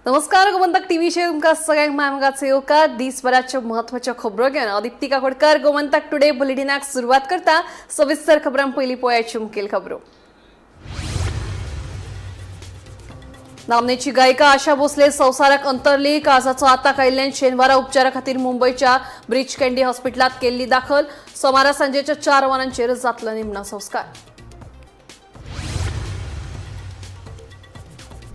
नमस्कार, गोमंतक टीव्हीचेर तुमकां सगळ्यांक माय येवकार. दिसभराच्यो म्हत्वाच्यो खबरो घेवन हांव दीप्ती काकोडकर गोमंतक टुडे बुलेटिनाक सुरवात करता. सविस्तर खबरां पयलीं पळयाच्यो मुखेल खबरो. नामनेची गायिका आशा भोसले संवसाराक अंतरली. काळजाचो आताक आयिल्ल्यान शेनवारा उपचारा खातीर मुंबयच्या ब्रीच कँडी हॉस्पिटलांत केल्ली दाखल. सोमारा सांजेच्या 4 वरांचेर जातलो निमणो संस्कार.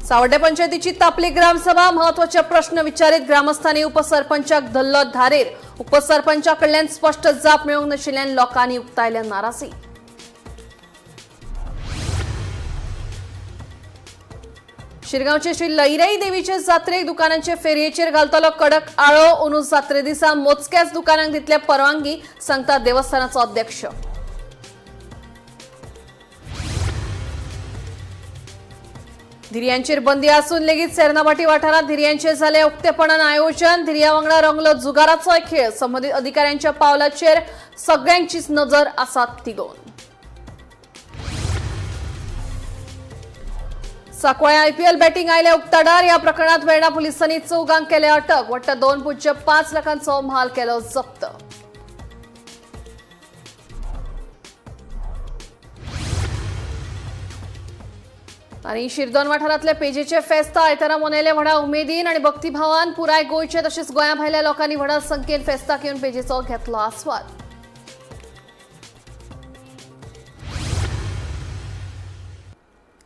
सावड्डे पंचायतीची तापली ग्रामसभा. महत्वाचे प्रश्न विचारीत ग्रामस्थांनी उपसरपंचाक धरलो धारेर. उपसरपंचा कडल्यान स्पष्ट जाप मेळूंक नाशिल्ल्यान लोकांनी उक्तायल्या नाराजी. शिरगांवचे श्री लईराई देवीचे जात्रेक दुकानांचे फेरयेचेर घालतलो कडक आळो. अंदू जात्रे दिसा मोजक्याच दुकानांक दितले परवानगी, सांगता देवस्थानाचो अध्यक्ष. धिरयांचेर बंदी असून लेगीत सेरनाभाटी वाठारांत धिरयांचे जाले उक्तेपणान आयोजन. धिरया वांगडा रंगलो जुगाराचोय खेळ. संबंदीत अधिकाऱ्यांच्या पावलाचेर सगळ्यांचीच नजर आसा तिगोवन. साकवाळे आयपीएल बॅटिंग आयल्या उक्ताडार. या प्रकरणात वेर्णा पोलिसांनी चौगांक केले अटक. वट्ट 2.05 लाखांचो म्हाल केलो जप्त. आणि शिरदोन वाठारांतले पेजेचे फेस्ता आयतारा मनयले व्हडा उमेदीन आणि भक्तिभावान. पुराय गोंयचे तशेंच गोंया भायल्या लोकांनी व्हडा संख्येन फेस्ताक येवन पेजेचो घेतलो आस्वाद.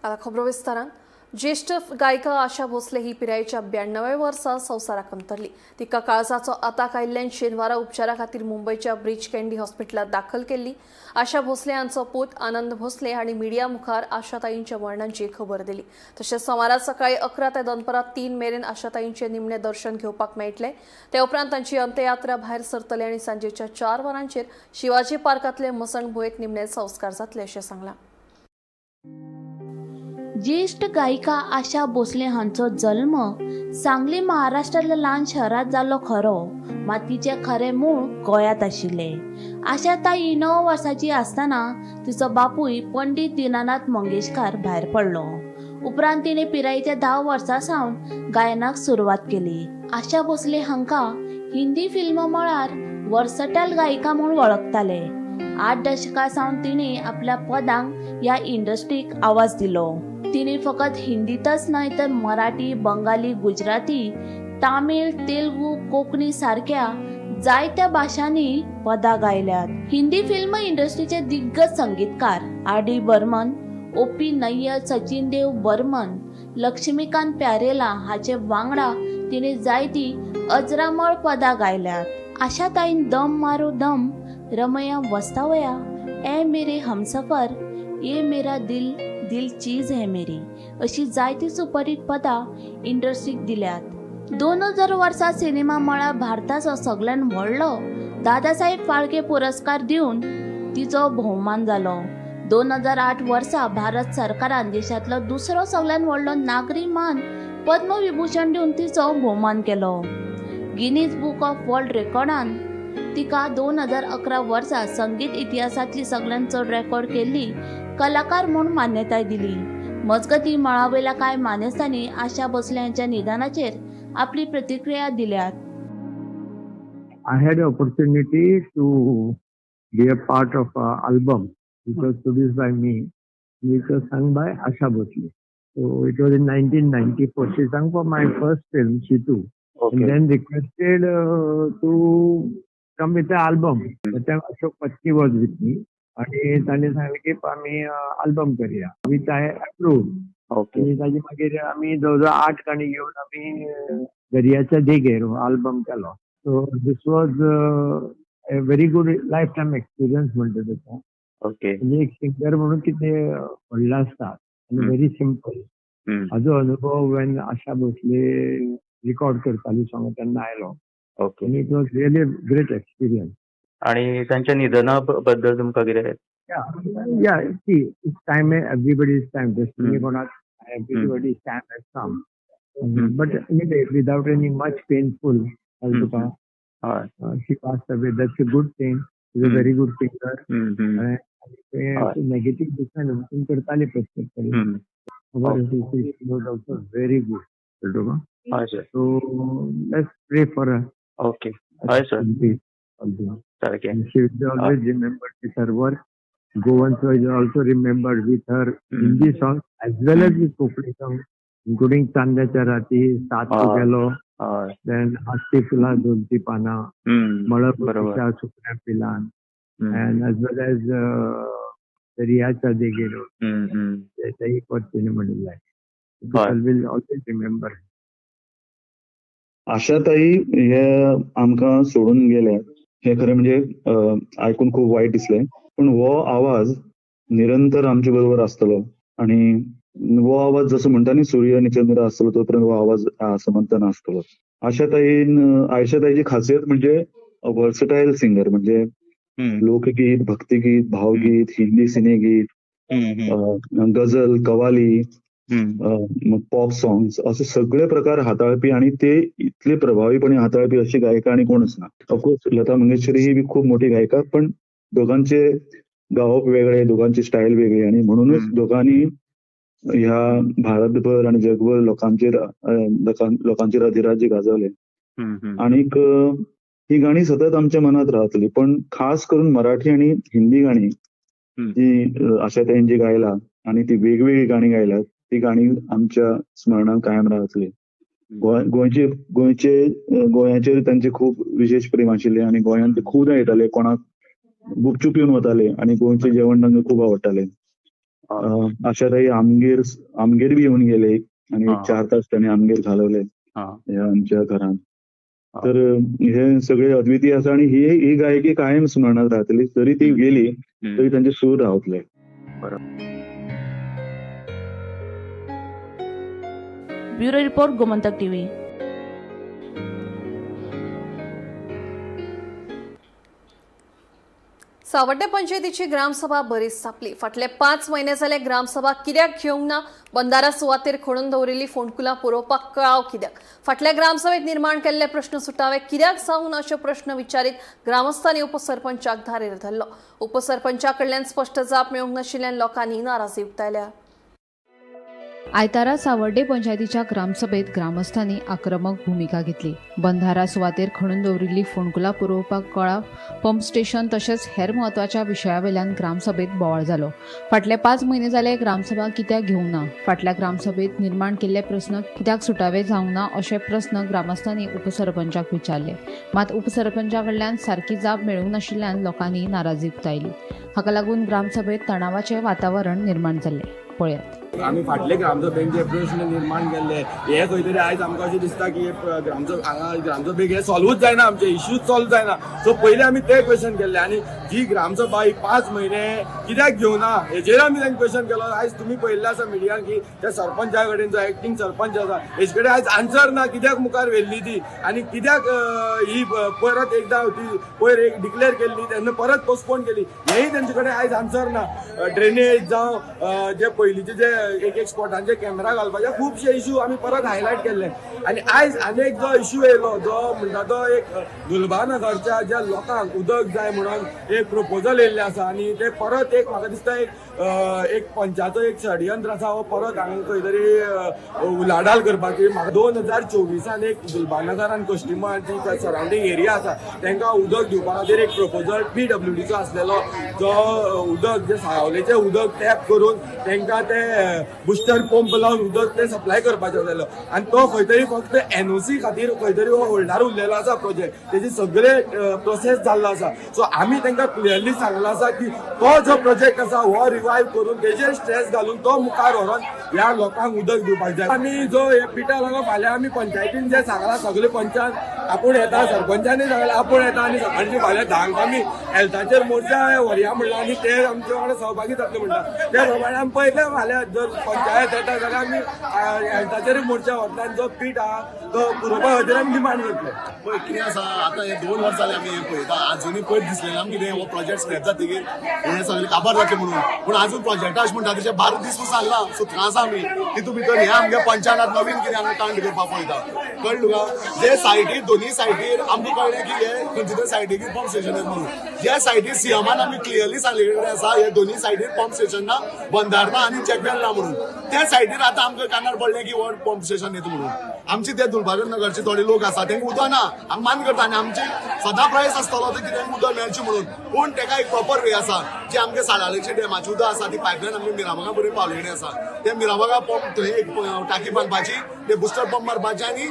आता खबरो विस्तारान. ज्येष्ठ गायिका आशा भोसले ही पिरायेच्या 92व्या वर्सा संवसाराक अंतरली. तिका काळजाचो आताक आयिल्ल्यान शेनवारा उपचारा खातीर मुंबयच्या ब्रीच कँडी हॉस्पिटलांत दाखल केल्ली. आशा भोसले हांचो पूत आनंद भोसले हांणी मिडिया मुखार आशाताईंच्या मरणाची खबर दिली. तशेंच सोमारा सकाळी 11 ते दनपरां 3 मेरेन आशाताईंचे निमणे दर्शन घेवपाक मेळटले. ते उपरांत तांची अंत्ययात्रा भायर सरतली आनी सांजेच्या 4 वरांचेर शिवाजी पार्कांतले मसणभुंयेंत निमणे संस्कार जातले अशें सांगलां. ज्येष्ठ गायिका आशा भोसले हांचो जल्म सांगली महाराष्ट्रांतल्या ल्हान शहरांत जालो खरो, मात तिचें खरें मूळ गोंयांत आशिल्लें. आशा ताई 9 वर्सांची आसतना तिचो बापूय पंडित दीनानाथ मंगेशकार भायर पडलो. उपरांत तिणें पिरायेच्या 10 वर्सां सावन गायनाक सुरवात केली. आशा भोसले हांकां हिंदी फिल्म मळार वर्सटायल गायिका म्हूण वळखताले. 8 दशकां सावन तिणें आपल्या पदांक ह्या इंडस्ट्रीक आवाज दिलो. तिने फकत हिंदीतच न्हय तर मराठी, बंगाली, गुजराती, तामीळ, तेलुगू, कोंकणी सारक्या जायत्या भाशांनी पदां गायल्यात. हिंदी फिल्म इंडस्ट्रीचे दिग्गज संगीतकार R D Burman, O P Nayyar, Sachin Dev Burman, Laxmikant Pyarelal हाचे वांगडा तिने जायती अजरामळ पदां गायल्यात. आशाताईन दम मारो दम, रमया वस्तावया, ए मेरे हमसफर, ये मेरा दिल दिल चीज है मेरी अशी जायती सुपरहीट पदां इंडस्ट्रीक दिल्यात. 2000 वर्सा सिनेमा मळार भारताचो सगळ्यात व्हडलो दादासाहेब फाळके पुरस्कार दिवन तिचो भोवमान जालो. 2008 वर्सा भारत सरकारान देशांतलो दुसरो सगळ्यात व्हडलो नागरी मान पद्मविभूषण दिवन तिचो भोवमान केलो. गिनीज बुक ऑफ वर्ल्ड रेकॉर्डान तिका 2011 वर्सा संगीत इतिहासांतली सगळ्यात चड रेकॉर्ड केल्ली कलाकार म्हूण मान्यताय दिली. मजगतीं मळावयल्या कांय मानेस्तांनी आशा भोसले हांच्या निधनाचेर आपली प्रतिक्रिया दिल्यात. I had an opportunity to be a part of an album which was produced by me, which was sung by Asha Bhosle. So it was in 1994. She sang for my first film, Shitu. Okay. And then requested to come with the album. That time Ashok Patki was with me. आणि तांणी सांगलें की आमी album करूया, which I approve. Okay. आनी ताजे मागीर आमी जवळ जवळ 8 गाणी घेवन आमी दर्याच्या देगेर हो अल्बम केलो. So this was a very good life time experience म्हणटा तेका. ओके. म्हणजे एक सिंगर म्हणून कितें व्हडलो आसता आनी व्हेरी सिंपल. हाजो अनुभव when Asha Bhosle record करताली सॉंग तेन्ना आयलो. ओके. आनी it was really great experience. आणि त्यांच्या निधना बद्दल तुमकां कितें? Yeah, see, it's time, everybody's time. Destiny कोणाक, everybody's time has come. But anyway, without any much painful, तुका हय. She passed away. That's a good thing. She's a very good singer. हय. Negative दिसना, वचून करताली प्रत्येक कडेन. She was also very good. तुका. हय sir. So let's pray for her. Okay, हय सर. सारकें. And she will be always remembered with her work. Goans was also remembered with her Hindi songs as well as with Konkani songs, including चांद्याच्या राती, सात तुगेलो, then हस्ती फुला दोनची पाना, मळब सुकण्या पिलान, and as well as दर्याच्या देगेर, तेही पद तिने म्हणिल्लें. People will always remember. आशाताई हे आमकां सोडून गेले हे खरें म्हणजे आयकून खूब वायट दिसलें, पूण हो आवाज निरंतर आमचे बरोबर आसतलो आनी हो आवाज जसो म्हणटा न्ही सूर्य आनी चंद्र आसतलो तो पर्यंत हो आवाज आसमंत नासतलो. आशाताईची खासियत म्हणजे वर्सटायल सिंगर, म्हणजे लोकगीत, भक्तिगीत, भावगीत, हिंदी सिनेगीत, गझल, कवाली, पॉप सॉंग्स असे सगळे प्रकार हाताळपी आणि ते इतले प्रभावीपणे हाताळपी अशी गायिका आणि कोणच ना. ऑफकोर्स लता मंगेशकर ही बी खूप मोठी गायिका, पण दोघांचे गावप वेगळे, दोघांची स्टाईल वेगळी आणि म्हणूनच दोघांनी ह्या भारतभर आणि जगभर लोकांचेर अधिराज्य गाजवले. आणीक ही गाणी सतत आमच्या मनात राहतली, पण खास करून मराठी आणि हिंदी गाणी जी आशाताईंची गायला आणि ती वेगवेगळी गाणी गायला, ती गाणी आमच्या स्मरणात कायम राहतली. गोंयाचेर तांचे खूब विशेष प्रेम आशिल्लें आनी गोंयांत ते खूबदां येताले, कोणाक गुपचूप येवन वताले आनी गोंयचें जेवण तांकां खूब आवडटालें. आशाताई आमगेर बी येवन गेले आनी 4 तास तांणी आमगेर घालवले ह्या आमच्या घरांत. तर हे सगळे अद्वितीय आसा आनी ही गायकी कायम स्मरणात राहतली, जरी ती गेली तरी तांचे सूर रावतले. Bureau report, Gomantak TV. Sawarde पंचायतीची gram sabha बरीच सापली. फाटले 5 म्हयने जाले ग्रामसभा कित्याक घेवंक ना, बंदारा सुवातेर खणून दवरिल्ली फोंडकुलां पुरोवपाक कळाव कित्याक, फाटल्या ग्रामसभेत निर्माण केल्ले प्रश्न सुटावे कित्याक जावंक ना अशे प्रश्न विचारीत ग्रामस्थांनी उपसरपंचाक धारेर धरलो. उपसरपंचा कडल्यान स्पश्ट जाप मेळूंक नाशिल्ल्यान लोकांनी नाराजी उक्तायल्या. आयतारा सावर्डे पंचायतीच्या ग्रामसभेत ग्रामस्थांनी आक्रमक भूमिका घेतली. बंधारा सुवातेर खणून दवरिल्ली फोंडकुलां पुरोवपाक कळाव, पंप स्टेशन तशेंच हेर म्हत्वाच्या विशयावेल्यान ग्रामसभेत बोवाळ जालो. फाटले 5 म्हयने जाले ग्रामसभा कित्याक घेवंक ना, फाटल्या ग्रामसभेत निर्माण केल्ले प्रस्न कित्याक सुटावे जावंक ना अशे प्रस्न ग्रामस्थांनी उपसरपंचाक विचारले. मात उपसरपंचा कडल्यान सारकी जाप मेळूंक नाशिल्ल्यान लोकांनी नाराजी उक्तायली. हाका लागून ग्रामसभेत तणावाचें वातावरण निर्माण जाल्लें. पळयात. आमी फाटले ग्रामसभेन जे प्रश्न निर्माण केल्ले हे खंय तरी आयज आमकां अशें दिसता की ग्रामसभा हांगा ग्रामसभेक हे सॉल्वूच जायना, आमचे इश्यूज सॉल्व जायना. सो पयले आमी ते क्वेश्चन केल्ले आनी जी ग्रामसभा ही 5 म्हयने कित्याक घेवना हेजेर आमी तांकां क्वेश्चन केलो. आयज तुमी पळयल्लें आसा मिडियान की त्या सरपंचा कडेन जो एक्टींग सरपंच आसा हेजे कडेन आयज आन्सर ना कित्याक मुखार व्हेल्ली ती आनी कित्याक ही परत एकदां ती पयर एक डिक्लेअर केल्ली तेन्ना परत पोस्टपोन केली, हेय तेंचे कडेन आयज आन्सर ना. ड्रेनेज जावं जे पयलींचे जे एक एक स्पॉटांचे कॅमेरा घालपाचे खुबशे इश्यू आमी परत हायलायट केल्ले. आनी आयज आनी एक जो इश्यू येयलो जो म्हणटा तो एक दुलबानगरच्या ज्या लोकांक उदक जाय म्हणून एक प्रपोजल येयल्लें आसा आनी ते परत एक म्हाका दिसता एक पंचाचो एक षडयंत्र आसा हो परत हांगा खंय तरी उलाढाल करपाची. म्हाका 2024 एक दुलबानगर आनी कश्टिमा जी सरावंडींग एरिया आसा तांकां उदक दिवपा खातीर एक प्रपोजल PWDचो आसलेलो, जो उदक जे सावलेचें उदक टॅप करून तांकां ते बुस्टर पंप लावन उदक ते सप्लाय करपाचें आसलेलो आनी तो खंय तरी फक्त NOC खातीर खंय तरी हो होल्डार उरलेलो आसा प्रोजेक्ट, तेजी सगळे प्रोसेस जाल्लो आसा. सो आमी तांकां क्लियरली सांगलो आसा की तो जो प्रोजेक्ट आसा हो रिवायव करून तेजेर स्ट्रेस घालून तो मुखार व्हरोन ह्या लोकांक उदक दिवपाक जाय. आमी जो हे पिठा लागून फाल्यां आमी पंचायतीन जे सांगलां सगळे पंचान आपूण येता, सरपंचांनी सांगलां आपूण येता आनी सकाळची फाल्यां 10 आमी हेल्थाचेर मोर्चा व्हरया म्हणला आनी ते आमचे वांगडा सहभागी जातले म्हणटा. त्या प्रमाणे आमी पळयतले फाल्यां जर पंचायत येता जाल्यार आमी हेल्थाचेर मोर्चा व्हरतले आनी जो पीठ आहा तो पुरोवपा खातीर आमी डिमांड करतले. पळय कितें आसा आतां हे 2 वर्सां जाले आमी हें पळयता, आजुनूय पयर दिसलें आमकां कितें हो प्रोजेक्ट स्क्रॅप जातकीर हें सगळें काबार जातलें म्हणून, पूण आजून प्रोजेक्टा अशें म्हणटा तेचे 12 दीस म्हूण सांगलां सुत्रां आसा आमी तितून भितर हे आमगे पंचायत नवीन कितें आमी कांड करपाक पळयता. कळ्ळें तुका? जे सायटीर दोनूय सायटीर आमकां कळ्ळें की हे खंयचे तरी सायटीक पंप स्टेशन म्हणून, ज्या सायटीर सीएमान आमी क्लियरली सांगले कडेन आसा हे दोनूय सायटीर पंप स्टेशन ना, बंधार ना आनी चेकवेल ना म्हणून. त्या सायडीर आतां आमकां कानार पडलें की हो पंप स्टेशन येता म्हणून. आमची ते दुलबागर नगरचे थोडे लोक आसा तेंकां उदक ना, आमी मान्य करता आनी आमची सदां प्रयास आसतलो ते कितें उदक मेळचें म्हणून. पूण तेका एक प्रॉपर वे आसा, जी आमगे साळावलेचे डॅमाचें उदक आसा ती पायपलायन आमगे मिराबागा पर्यंत पावलेली आसा. ते मिराबागा पंप थंय एक टाकी बांदपाची, ते बुस्टर पंप मारपाचे आनी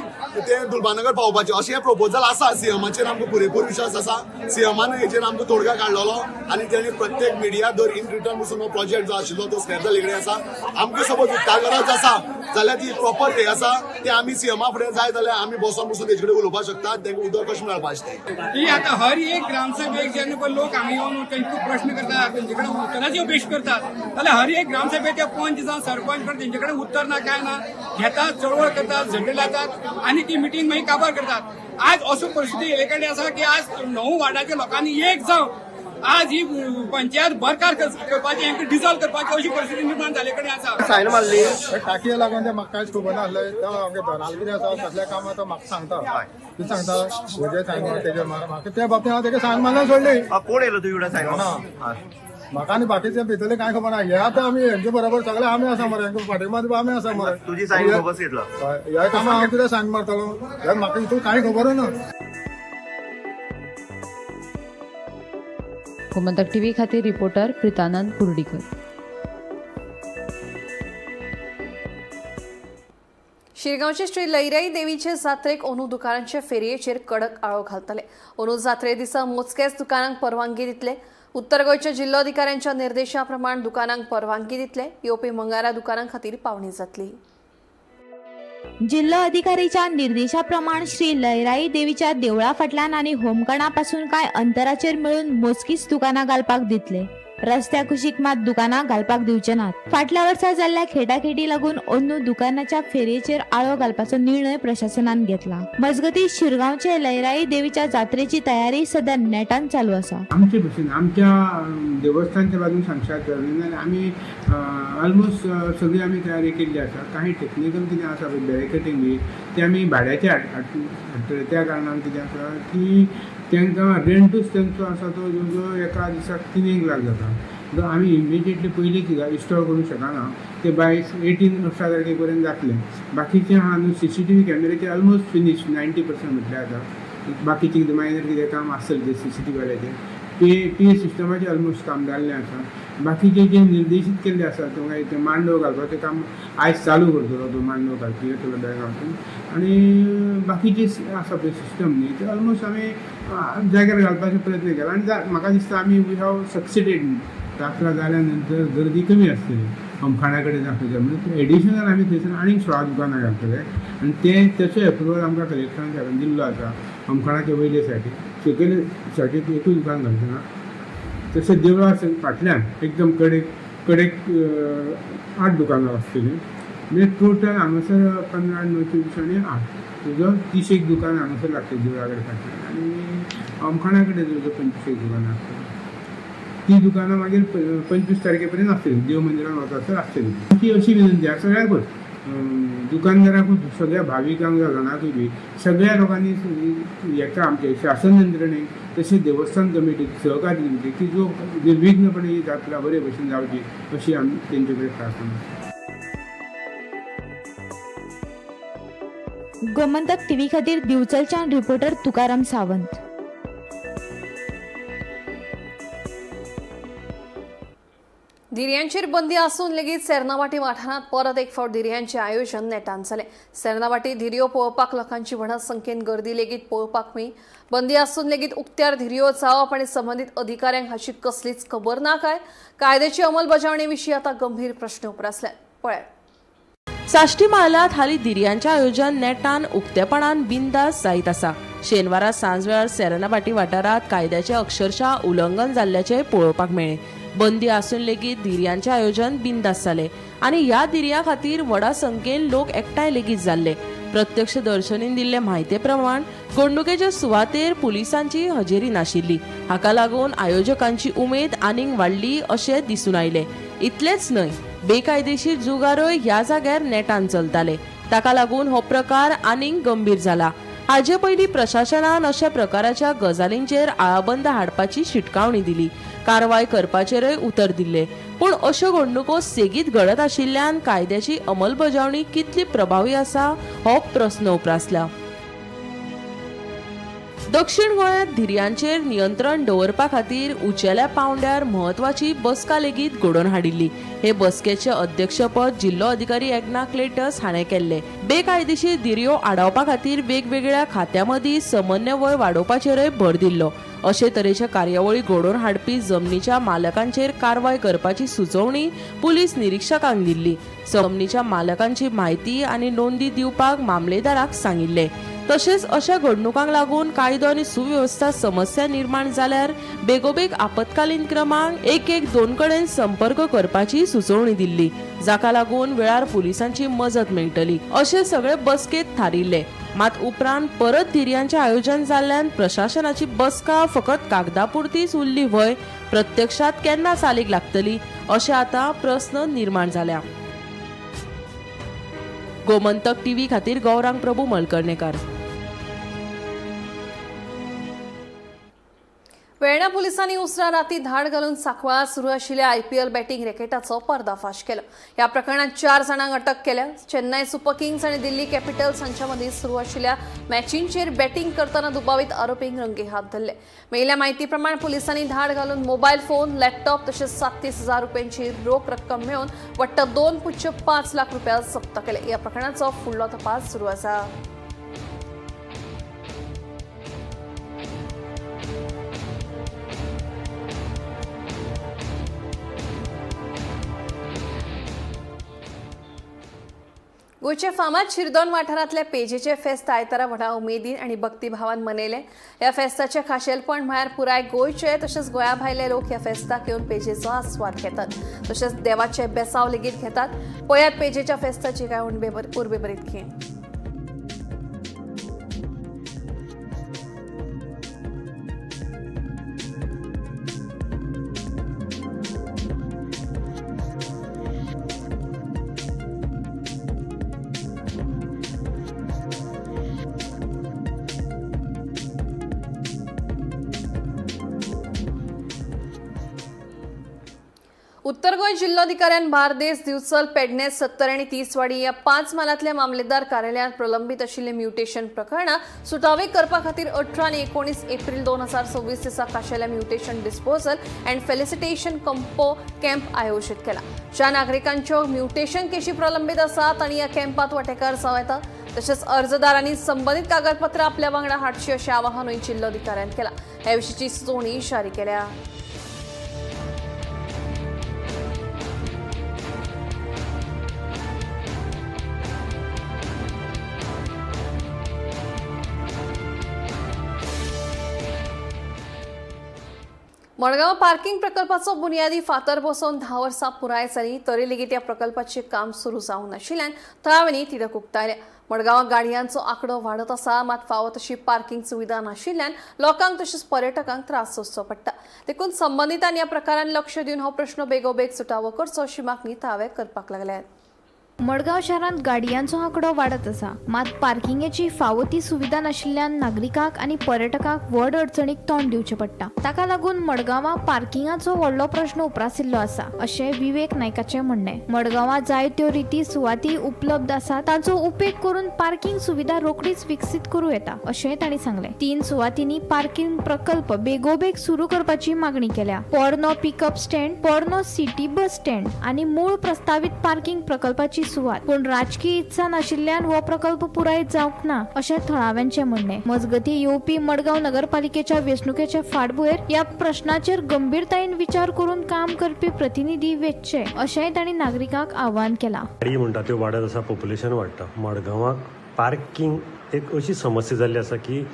ते दुलबानगर पावोवपाचे अशें हें प्रपोजल आसा. सीएमाचेर आमकां पुरेपूर विश्वास आसा. सीएमान हेचेर आमकां तोडगा काडलेलो आनी तेणी प्रत्येक मिडिया दर इन रिटर्न पसून हो प्रोजेक्ट जो आशिल्लो तो स्क्रॅप जाल्ले कडेन आसा. आमकां सपोज उदका गरज आसा जाल्यार ती प्रॉपर वे आसा, ते आमी सीएमा फुडें जाय जाल्यार आमी बसोन बसून तेजे कडेन उलोवपाक शकता, तेंकां उदक कशें मेळपाचें तें. ही आतां हर एक ग्रामसभेक जेन्ना पळय लोक हांगा येवन तांकां प्रश्न करतात, तेंचे कडेन उत्तराची अपेक्षा करतात, जाल्यार हर एक ग्रामसभेचे पंच जावं सरपंच कडेन तेंचे कडेन उत्तर ना काय ना घेतात, चळवळ करतात, झगडे लायतात आनी ती मिटींग मागीर काबार करतात. आज असो परिस्थिती येयले कडेन आसा की आज 9 वार्डाच्या लोकांनी एक जावन आज ही पंचायत बरखार करपाची, हांकां डिजॉल्व करपाची अशी परिस्थिती निर्माण जाल्ले कडेन आसा. सायन मारली टाकये लागून ते म्हाका कांयच खबर नासलें. तो आमगे दलाल कितें आसा कसल्या कामां तो म्हाका सांगता, ती सांगता म्हजें सायन मार तेजेर मार. म्हाका त्या बाबतींत हांव तेका सायन मारल्यार सोडली. कोण येयलो तूं एवढा सायन? ना म्हाका आनी बाकीचे भितरले कांय खबर ना. हे आतां आमी हेंचे बरोबर सगळे आमी आसा मरे, हेंचे फाटीं मात आमी आसा मरे. तुजी सायन बोगस घेतला ह्या कामां हांव कितें सायन मारतलो, हे म्हाका हितून कांय खबर ना. गोमंतक टीव्ही खातीर रिपोर्टर प्रितानंद कुर्डीकर. शिरगांवचे श्री लैराई देवीचे जात्रेक अंदू दुकानांचे फेरयेचेर कडक आळो घालतले. अंदू जात्रे दिसा मोजक्याच दुकानांक परवानगी दितले. उत्तर गोंयच्या जिल्लोधिकाऱ्यांच्या निर्देशा प्रमाण दुकानांक परवानगी दितले. येवपी मंगळारा दुकानां खातीर पावणी जातली. जिल्लो अधिकारीच्या निर्देशा प्रमाण श्री लयराई देवीच्या देवळा फाटल्यान आनी होमकणा पासून कांय अंतराचेर मेळून मोजकीच दुकानां घालपाक दितले. रस्त्या कुशीक मात दुकानां घालपाक दिवचे नात. फाटल्या वर्सा जाल्ल्या खेटाखेटी लागून अंदू दुकानाच्या फेरयेचेर आळो घालपाचो निर्णय प्रशासनान घेतला. मजगती शिरगांवचे लयराई देवीच्या जात्रेची तयारी सध्या नेटान चालू आसा. आमचे भशेन आमच्या देवस्थानच्या बाजून सांगशात जाल्यार आमी ऑलमोस्ट सगळी आमी तयारी केल्ली आसा. काही टेक्निकल कितें आसा पळय बॅरिकेटींग बी ते आमी भाड्याचे हाडटले. त्या कारणान कितें आसा की तांकां रेंटूच तेंचो आसा तो जवळ जवळ एका दिसाक 3 लाख जाता. जो आमी इमिजिएटली पयलींच इन्स्टॉल करूंक शकना, ते बाय 18 तारखे पर्यंत जातलें. बाकीचें आहा न्हू CCTV कॅमेराचें ऑलमोस्ट फिनीश 90% म्हटल्यार जाता. बाकीचें कितें मायनर कितें काम आसतलें तें CCTV वाल्याचें. पी ए सिस्टमाचें ऑलमोस्ट काम जाल्लें आसा. बाकीचे जे निर्देशीत केल्ले आसा ते ते मांडव घालपाचें काम आयज चालू करतलो, तो मांडव घालपी येतलो बेळगांवसून. आनी बाकीचे आसा पळय सिस्टम न्ही ते ऑलमोस्ट आमी जाग्यार घालपाचो प्रयत्न केला आनी म्हाका दिसता आमी we have succeeded. जात्रा जाल्या नंतर गर्दी कमी आसतली होमखाणा कडेन दाखयता म्हणून एडिशनल आमी थंयसर आनीक 16 दुकानां घालतले आनी ते तेचो एप्रुवल आमकां कलेक्टरान साहेबान दिल्लो आसा. होमखाणाचे वयले सायडीक सकयले सायडीक एकूय दुकान घालचें ना. तशें देवळा फाटल्यान एकदम कडेक कडेक 8 दुकानां आसतलीं. म्हणजे टोटल हांगासर 15, 9, 24 आनी 8 तुजो 30 एक दुकान हांगासर लागतलीं देवळा कडेन फाटल्यान आनी होमखाणा कडेन जवळ 25 एक दुकानां आसतलीं. ती दुकानां मागीर 25 तारखे पर्यंत आसतलीं, देव मंदिरान वतासर आसतली. ती अशी विनंती आसा सगळ्यांकूच, दुकानदारांकूच, सगळ्या भाविकांक जाणाकूय बी सगळ्या लोकांनी हेका आमचे शासन यंत्रणेक तशेंच देवस्थान कमिटीक सहकार्य दिवचें की जो निर्विघ्नपणे ही जात्रा बरे भशेन जावची अशी आमी तेंचे कडेन प्रार्थना. गोमंतक टीव्ही खातीर दिवचलच्यान रिपोर्टर तुकाराम सावंत. धिरयांचेर बंदी आसून लेगीत सेर्नावाटी वाठारांत परत एक फावट धिरयांचें आयोजन नेटान जालें. सेर्नावाटी धिरयो पळोवपाक लोकांची व्हडा संख्येन गर्दी लेगीत पळोवपाक मेळ्ळी. बंदी आसून लेगीत उक्त्यार धिरयो जावप आनी संबंदीत अधिकाऱ्यांक हाची कसलीच खबर ना काय? कायद्याची अंमलबजावणी विशीं आतां गंभीर प्रश्न उप्रासल्यात. पळयात. साश्टी म्हालांत हालीं धिरयांचें आयोजन नेटान उक्तेपणान बिंदास जायत आसा. शेनवारा सांजवेळार सेरेनाभाटी वाठारांत कायद्याचें अक्षरशः उल्लंघन जाल्ल्याचें पळोवपाक मेळ्ळें. बंदी आसून लेगीत धिरयांचें आयोजन बिंदास जालें आनी ह्या धिरयां खातीर व्हडा संख्येन लोक एकठांय लेगीत जाल्ले. प्रत्यक्ष दर्शनीन दिल्ले म्हायते प्रमाण घडणुकेचे सुवातेर पुलिसांची हजेरी नाशिल्ली. हाका लागून आयोजकांची उमेद आनीक वाडली अशें दिसून आयलें. इतलेंच न्हय, बेकायदेशीर जुगारय ह्या जाग्यार नेटान चलताले. ताका लागून हो प्रकार आनीक गंभीर जाला. हाजे पयलीं प्रशासनान अशा प्रकाराच्या गजालींचेर आळाबंद हाडपाची शिटकावणी दिली, कारवाय करपाचेरय उतर दिल्ले. पूण अश्यो घडणुको सेगीत घडत आशिल्ल्यान कायद्याची अंमलबजावणी कितली प्रभावी आसा हो प्रस्न उप्रासला. दक्षिण गोंयांत धिरयांचेर नियंत्रण दवरपा खातीर उंचेल्या पांवड्यार म्हत्वाची बसका लेगीत घडोवन हाडिल्ली. हे बसकेचे अध्यक्षपद जिल्लो अधिकारी एग्ना क्लेटस हाणें केल्लें. बेकायदेशीर धिरयो आडावपा खातीर वेगवेगळ्या खात्यां मदीं समन्वय वाडोवपाचेरय भर दिल्लो. अशे तरेचे कार्यावळी घडोवन हाडपी जमनीच्या मालकांचेर कारवाय करपाची सुचोवणी पुलीस निरिक्षकांक दिल्ली. जमनीच्या मालकांची म्हायती आनी नोंदी दिवपाक मामलेदाराक सांगिल्लें. तशेंच अशा घडणुकांक लागून कायदो आनी सुवेवस्था समस्या निर्माण जाल्यार बेगोबेग आपत्कालीन क्रमांक 112 कडेन संपर्क करपाची सुचोवणी दिल्ली, जाका लागून वेळार पुलिसांची मजत मेळटली अशें सगळे बसकेंत थारिल्ले. मात उपरांत परत धिरयांचें आयोजन जाल्ल्यान प्रशासनाची बसका फकत कागदापुरतीच उरली व्हय, प्रत्यक्षात केन्ना चालीक लागतली अशें आतां प्रस्न निर्माण जाल्या. गोमंतक टीव्ही खातीर गौरांग प्रभू मलकर्णेकार. वेर्णा पोलिसांनी उसरां राती धाड घालून सांकवाळा सुरू आशिल्ल्या आयपीएल बॅटिंग रॅकेटाचो पर्दाफाश केलो. ह्या प्रकरणात 4 जाणांक अटक केल्या. चेन्नय सुपर किंग्स आनी दिल्ली कॅपिटल्स हांच्या मदीं सुरू आशिल्ल्या मॅचींचेर बॅटिंग करतना दुबावीत आरोपींक रंगेहात धरले. मेळिल्ल्या म्हायती प्रमाण पोलिसांनी धाड घालून मोबायल फोन, लॅपटॉप तशेंच 37,000 रुपयांची रोख रक्कम मेळोवन वट्ट 2.5 लाख रुपया जप्त केले. ह्या प्रकरणाचो फुडलो तपास सुरू आसा. गोंयच्या फामाद शिरदोन वाठारांतल्या पेजेचे फेस्त आयतारा व्हडा उमेदीन आनी भक्तिभावान मनयले. ह्या फेस्ताचें खाशेलपण म्हळ्यार पुराय गोंयचे तशेंच गोंया भायले लोक ह्या फेस्ताक येवन पेजेचो आस्वाद घेतात, तशेंच देवाचे बेसाव लेगीत घेतात. पळयात पेजेच्या फेस्ताची कांय उर्बेभरीत खीण. उत्तर गोंय जिल्लोधिकाऱ्यान बार्देस, दिवचल, पेडणे, 70 आनी तिसवाडी ह्या 5 म्हालांतल्या मामलेदार कार्यालयांत प्रलंबीत आशिल्ले म्युटेशन प्रकरणां सुटावे करपा खातीर 18 आनी 19 एप्रील 2026 दिसा खाशेल्या mutation disposal and felicitation camp आयोजीत केला. ज्या नागरिकांच्यो म्युटेशन केशी प्रलंबीत आसात आनी ह्या कॅम्पात वांटेकार जावं येता, तशेंच अर्जदारांनी संबंदीत कागदपत्रां आपल्या वांगडा हाडची अशें आवाहनूय जिल्लोधिकाऱ्यान केलां. ह्या विशींची सुचोवणी जारी केल्या. मडगांव पार्किंग प्रकल्पाचो बुनियादी फातर बसोवन 10 वर्सां पुराय जाली तरी लेगीत ह्या प्रकल्पाचें काम सुरू जावंक नाशिल्ल्यान थळाव्यांनी तिडक उक्तायल्या. मडगांवां गाडयांचो आंकडो वाडत आसा, मात फावो तशी पार्किंग सुविधा नाशिल्ल्यान लोकांक तशेंच पर्यटकांक त्रास सोंसचो पडटा. देखून संबंदितांनी ह्या प्रकारान लक्ष दिवन हो प्रश्न बेगोबेग सुटावो करचो अशी मागणी थळावे करपाक लागल्यात. मडगांव शारांत गाडयांचो आंकडो वाडत आसा, मात पार्किंगेची फावो ती सुविधा नाशिल्ल्यान नागरिकांक आनी पर्यटकांक व्हड अडचणीक तोंड दिवचें पडटा. ताका लागून मडगांवां पार्किंगाचो व्हडलो प्रश्न उप्रासिल्लो आसा अशें विवेक नायकाचें म्हणणें. मडगांवां जायत्यो रिती सुवाती उपलब्ध आसा, तांचो उपेग करून पार्किंग सुविधा रोखडीच विकसीत करूं येता अशेंय तांणी सांगलें. 3 सुवातींनी पार्किंग प्रकल्प बेगोबेग सुरू करपाची मागणी केल्या. पोरनो पिकअप स्टँड, पोरनो सिटी बस स्टँड आनी मूळ प्रस्तावीत पार्किंग प्रकल्पाची सुवात, पूण राजकीय इत्सा नाशिल्ल्यान हो प्रकल्प पुराय जावंक ना अशें थळाव्यांचें म्हणणें. मजगतीं येवपी मडगांव नगरपालिकेच्या वेंचणुकेचे फाटभुंयेर ह्या प्रश्नाचेर गंभीरतायेन विचार करून काम करपी प्रतिनिधी वेंचचे अशेंय तांणी नागरिकांक आवाहन केलां. गाडी म्हणटा त्यो वाडत आसा, पॉप्युलेशन वाडटा. मडगांवाक पार्किंग एक अशी समस्या जाल्ली आसा की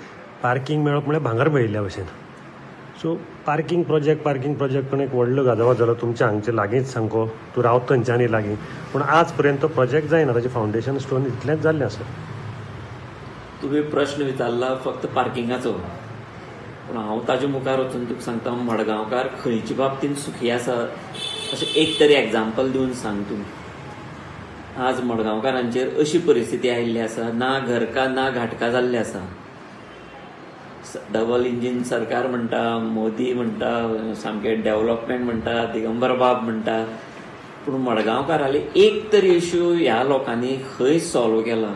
पार्किंग मेळप म्हळ्यार भांगर मेळिल्ल्या भशेन. सो पार्किंग प्रोजेक्ट पण एक व्हडलो गाजावाज जालो. तुमच्या हांगचे लागींच सामको, तूं रावता थंयच्यानूय लागीं, पूण आज पर्यंत तो प्रोजेक्ट जायना. ताचें फावंडेशन स्टोन इतलेंच जाल्लें आसा. तुवें प्रश्न विचारला फक्त पार्किंगाचो, पूण हांव ताजे मुखार वचून तुका सांगता, मडगांवकार खंयचे बाबतीन सुखी आसा अशें एक तरी एग्जाम्पल दिवन सांग तूं. आज मडगांवकारांचेर अशी परिस्थिती आयिल्ली आसा, ना घरका ना घाटका जाल्ले आसा. डबल इंजीन सरकार म्हणटा, मोदी म्हणटा, सामकें डेव्हलपमेंट म्हणटा, दिगंबर बाब म्हणटा, पूण मडगांवकाराले एक तरी इश्यू ह्या लोकांनी खंय सॉल्व केला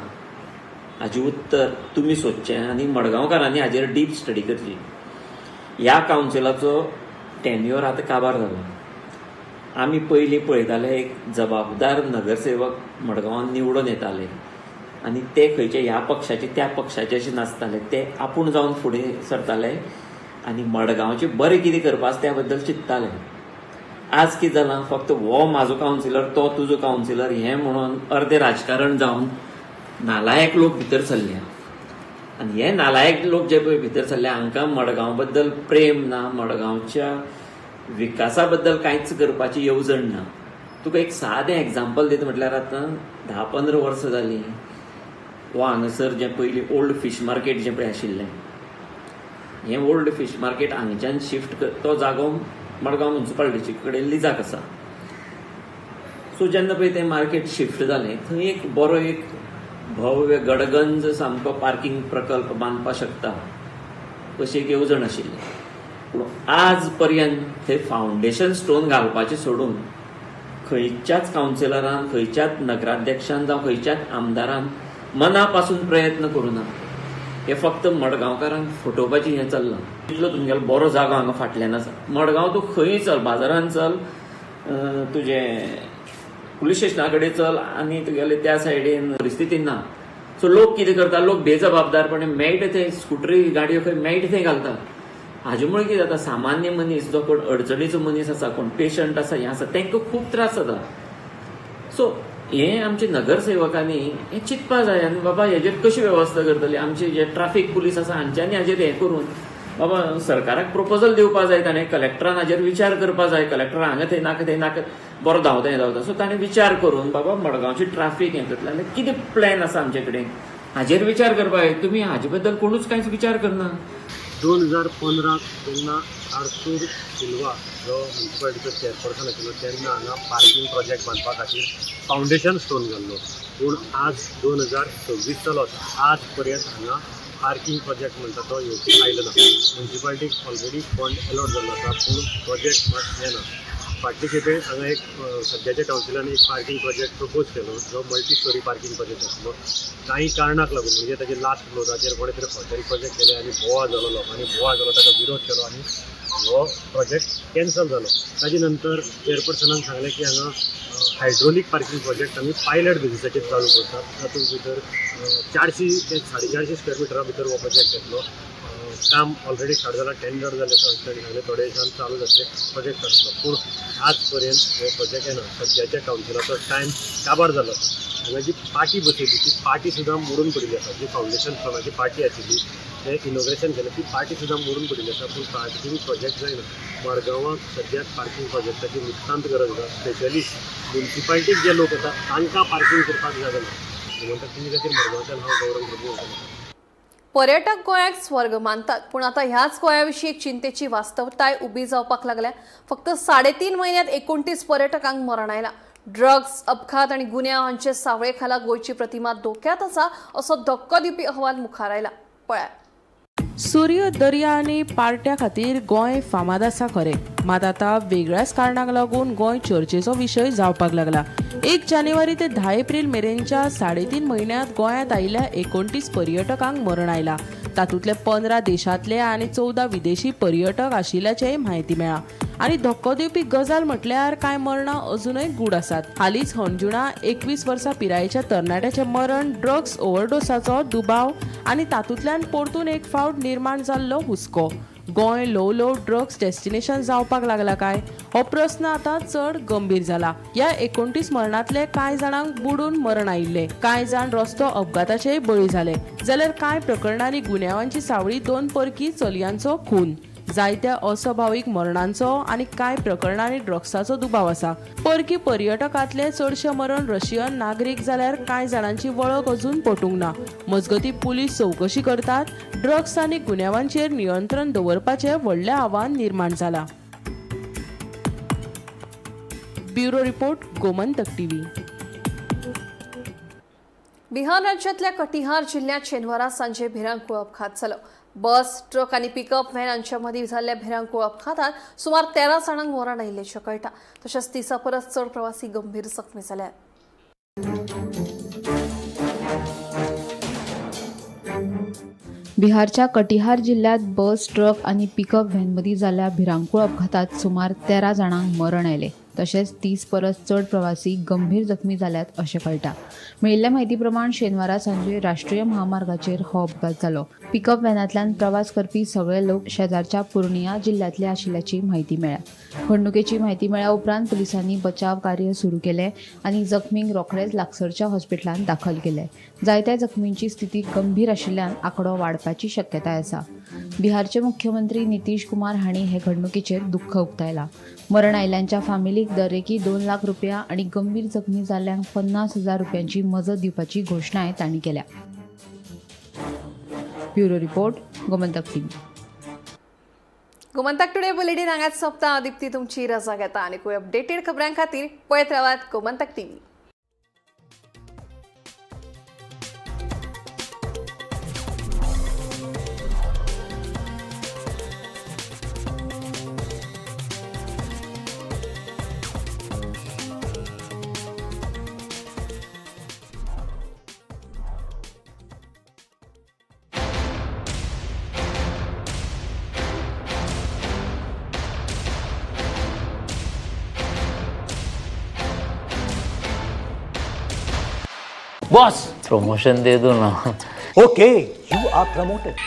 हाजें उत्तर तुमी सोदचें आनी मडगांवकारांनी हाजेर डीप स्टडी करची. ह्या कावन्सिलाचो टेन्युअर आतां काबार जाला. आमी पयलीं पळयताले एक जबाबदार नगरसेवक मडगांवान निवडून येताले आनी ते खंयचे ह्या पक्षाचे त्या पक्षाचे अशें नासताले, ते आपूण जावन फुडें सरताले आनी मडगांवचें बरें कितें करपा आसा त्या बद्दल चिंत्ताले. आज कितें जालां, फक्त हो म्हाजो कावन्सिलर तो तुजो कावन्सिलर हें म्हणून अर्दें राजकारण जावन नालायक लोक भितर सरल्या आनी हे नालायक लोक जे पळय भितर सरल्या हांकां मडगांव बद्दल प्रेम ना, मडगांवच्या विकासा बद्दल कांयच करपाची येवजण ना. तुका एक सादें एग्जाम्पल दिता म्हटल्यार आतां 10-15 वर्सां जालीं हो हांगासर जें पयलीं ओल्ड फीश मार्केट जें पळय आशिल्लें, हें ओल्ड फीश मार्केट हांगच्यान शिफ्ट तो जागो मडगांव म्युनिसिपालिटीचे कडेन लिजाक आसा. सो जेन्ना पळय तें मार्केट शिफ्ट जालें थंय एक बरो एक भव्य गडगंज सामको पार्किंग प्रकल्प बांदपाक शकता अशी एक येवजण आशिल्ली. पूण आज पर्यंत थंय फावंडेशन स्टोन घालपाचें सोडून खंयच्याच कावन्सिलरान, खंयच्याच नगराध्यक्षान जावं खंयच्याच आमदारान मना पासून प्रयत्न करूं ना. हे फक्त मडगांवकारांक फटोवपाचें हें चल्लां. इतलो तुमगेलो बरो जागो हांगा फाटल्यान आसा. मडगांव तूं खंय चल, बाजारान चल, तुजें पुलीस स्टेशना कडेन चल आनी तुगेले त्या सायडीन परिस्थिती ना. सो लोक कितें करता, लोक बेजबाबदारपणे मेळटा थंय स्कुटरी गाडयो खंय मेळटा थंय घालता. हाजे मुळे कितें जाता, सामान्य मनीस जो कोण अडचणीचो मनीस आसा, कोण पेशंट आसा, हें आसा, तांकां खूब त्रास जाता. सो हें आमचे नगरसेवकांनी हें चिंतपा जाय आनी बाबा हेजेर कशी वेवस्था करतली. आमचे जे ट्राफीक पुलीस आसा हांच्यांनी हाजेर हें करून बाबा सरकाराक प्रपोजल दिवपा जाय, ताणें कलेक्टरान हाजेर विचार करपा जाय. कलेक्टर हांगा थंय नाका थंय नाका बरो धांवता हें धांवता. सो ताणें विचार करून बाबा मडगांवची ट्राफीक हें करतलें जाल्यार कितें प्लॅन आसा आमचे कडेन हाजेर विचार करपा जाय. तुमी हाजे बद्दल कोणूच कांयच विचार करना. 2015 जेन्ना आर्थूर सिल्वा जो म्युनिसिपालिटीचो चेअरपर्सन आशिल्लो तेन्ना हांगा पार्किंग प्रोजेक्ट बांदपा खातीर फावंडेशन स्टोन घाल्लो. पूण आज 2026 चलत आज पर्यंत हांगा पार्किंग प्रोजेक्ट म्हणटा तो येवपी आयलो ना. म्युनिसिपालिटीक ऑलरेडी फंड अलॉट जाल्लो आसा पूण प्रोजेक्ट मात येना. फाटले खेपे हांगा एक सद्याच्या कावन्सिलान एक पार्किंग प्रोजेक्ट प्रपोज केलो जो मल्टी स्टोरी पार्किंग प्रोजेक्ट आसलो. कांय कारणाक लागून म्हणजे ताजे लास्ट फ्लोराचेर कोणें तरी हॉटेल प्रोजेक्ट केले आनी बोवाळ जालो, लोकांनी बोवाळ जालो, ताका विरोध केलो आनी हो प्रोजेक्ट कॅन्सल जालो. ताजे नंतर चेअरपर्सनान सांगलें की हांगा हायड्रोलीक पार्किंग प्रोजेक्ट आमी पायलट बेजिसाचेर चालू करतात. तातूंत भितर 400 ते 450 स्क्वेअर मिटरा भितर हो प्रोजेक्ट येतलो. काम ऑलरेडी स्टार्ट जाला, टेंडर जालें अशें तांणी सांगलें. थोडे दिसान चालू जातलें, प्रोजेक्ट जातलो. पूण आज पर्यंत हो प्रोजेक्ट येना. सद्याच्या कावन्सिलाचो टायम काबार जालो आसा. हांगा जी पाटी बसयली ती पाटी सुद्दां मोडून पडिल्ली आसा. जी फावंडेशन स्टोनाची पाटी आशिल्ली तें इनॉग्रेशन केलें ती पाटी सुद्दां मोडून पडिल्ली आसा. पूण पार्किंग प्रोजेक्ट जायना. मडगांवाक सद्याक पार्किंग प्रोजेक्टाची नितांत गरज आसा. स्पेशली म्युनिसिपालिटीक जे लोक येतात तांकां पार्किंग करपाक जागा ना. गोमंतक टीव्ही खातीर मडगांवच्यान हांव गौरव प्रभू. पर्यटक गोंयाक स्वर्ग मानतात, पूण आतां ह्याच गोंया विशीं एक चिंतेची वास्तवताय उबी जावपाक लागल्या. फक्त 3.5 म्हयन्यांत 29 पर्यटकांक मरण आयलां. ड्रग्स, अपघात आनी गुन्यांव हांचे सावळे खाला गोंयची प्रतिमा धोक्यात आसा असो धक्को दिवपी अहवाल मुखार आयला. पळयात. सूर्य, दर्या आनी पार्ट्या खातीर गोंय फामाद आसा खरें, मात आतां वेगळ्याच कारणाक लागून गोंय चर्चेचो विशय जावपाक लागला. 1 जानेवारी ते 10 एप्रील मेरेनच्या 3.5 म्हयन्यांत गोंयांत आयिल्ल्या 29 पर्यटकांक मरण आयला. तातूंतले 15 देशांतले आनी 14 विदेशी पर्यटक आशिल्ल्याचेय म्हायती मेळ्ळा. आनी धक्को दिवपी गजाल म्हटल्यार कांय मरणां अजुनय गूढ आसात. हालींच हणजुणा 21 वर्सां पिरायेच्या तरणाट्याचें मरण ड्रग्स ओव्हरडोसाचो दुबाव आनी तातूंतल्यान परतून एक फावट निर्माण जाल्लो हुस्को. गोंय ल्हव ल्हव ड्रग्स डेस्टिनेशन जावपाक लागला काय हो प्रस्न आतां चड गंभीर जाला. ह्या 29 मरणांतले कांय जाणांक बुडून मरण आयिल्ले, कांय जाण रस्तो अपघाताचेय बळी जाले, जाल्यार कांय प्रकरणांनी गुन्यांवांची सावळी 2 परकी चलयांचो खून, जायत्या अस्वाभावीक मरणांचो आनी कांय प्रकरणांनी ड्रग्साचो दुबाव आसा. परकी पर्यटकांतले चडशे मरण रशियन नागरीक जाल्यार कांय जाणांची वळख अजून पटूंक ना. मजगतीं पुलीस चवकशी करतात. ड्रग्स आनी गुन्यांवांचेर नियंत्रण दवरपाचें व्हडलें आव्हान निर्माण जाला. Bureau report, Gomantak TV. Bihar राज्यातल्या कटिहार जिल्ह्यात शेनवारा सांजे भिरांकूळ अपघात जालो. बस, ट्रक आनी पिकअप व्हॅन हांच्या मदीं जाल्ल्या भिरांकूळ अपघातांत सुमार 13 जाणांक मरण आयिल्ल्याचें कळटा. तशेंच 30 परस चड प्रवासी गंभीर जखमी जाल्यात. बिहारच्या कटिहार जिल्ह्यात बस, ट्रक आनी पिकअप व्हॅनमदीं जाल्ल्या भिरांकूळ अपघातात सुमार 13 जाणांक मरण आयलें. तशेंच 30 परस चड प्रवासी गंभीर जखमी जाल्यात अशें कळटा. मेळिल्ल्या म्हायती प्रमाण शेनवारा सांजे राष्ट्रीय महामार्गाचेर हो अपघात जालो. पिकअप व्हॅनांतल्यान प्रवास करपी सगळे लोक शेजारच्या पुर्णिया जिल्ह्यांतले आशिल्ल्याची म्हायती मेळ्ळ्या. घडणुकेची म्हायती मेळ्ळ्या उपरांत पुलिसांनी बचाव कार्य सुरू केलें आनी जखमींक रोखडेच लागसरच्या हॉस्पिटलांत दाखल केले. जायत्या जखमींची स्थिती गंभीर आशिल्ल्यान आंकडो वाडपाची शक्यताय आसा. बिहारचे मुख्यमंत्री नितीश कुमार हांणी हे घडणुकेचेर दुख्ख उक्तायलां. मरण आयिल्ल्यांच्या फामिलीक दरेकी 2 लाख रुपया आनी गंभीर जखमी जाल्ल्यांक 50,000 रुपयांची मजत दिवपाची घोशणाय तांणी केल्या. Bureau report, Gomantak TV. Gomantak today bulletin हांगाच सोंपता. दीप्ती तुमची रजा घेता आनी अपडेटेड खबरां खातीर पळयत रावात गोमंतक टीव्ही. बॉस, प्रमोशन दे दो ना. Okay, you R promoted.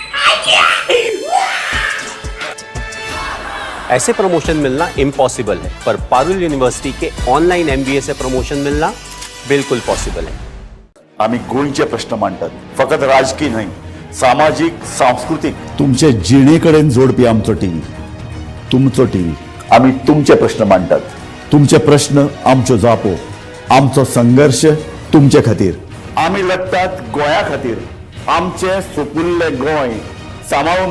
ऐसे प्रमोशन मिलना इम्पॉसिबल है, पर पारुल यूनिवर्सिटी के ऑनलाइन एमबीए से प्रमोशन मिलना बिल्कुल पॉसिबल है. आमी गोंयचे प्रश्न मांडटात, फकत राजकीय न्हय, सामाजीक, सांस्कृतीक. तुमचे जिणे कडेन जोडपी आमचो टीव्ही, तुमचो टीव्ही. आमी तुमचे प्रश्न मांडटात, तुमचे प्रश्न आमच्यो जापो, आमचो संघर्श तुमचे खातीर. आमी लडटात गोंया खातीर, आमचें सुपुल्लें गोंय सांबाळून.